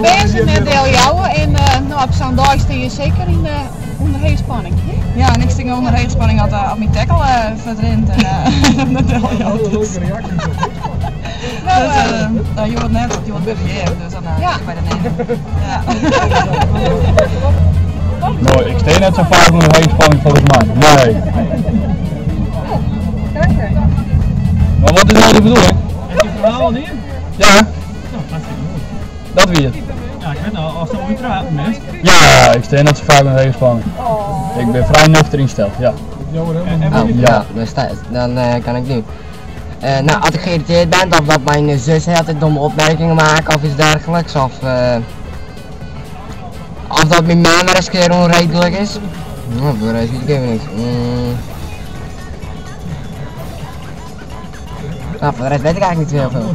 bern se net deljouwe en no, op sa'n dei stean je seker yn ûnder hege spanning. Ja, en ik stean ûnder hege spanning as as myn tekkel fuortrint en net deljout. Dus, no, hjoed net, want hjoed bin ik hjir, dus dan by de nemen. Ja. No, ik stean net sa faak ûnder hege spanning folgens my. Nee. Mar wat is no de bedoeling? Hast dyn ferhaal al dien? Ja. No, hartstikke moai. Dat wie it. Ja, ik wit no oftst al útpraten bist. Ja, ik stean net sa faak ûnder hege spanning. Ik bin frij nuchter ynsteld, ja. Oh, ja, dan kan ik nu. Nou, als ik geïrriteerd ben of dat mijn zus altijd domme opmerkingen maakt of iets dergelijks, of dat mijn man maar eens een keer onredelijk is. Nou, voor de rest weet ik even niks. Nou, voor de rest weet ik eigenlijk niet heel veel.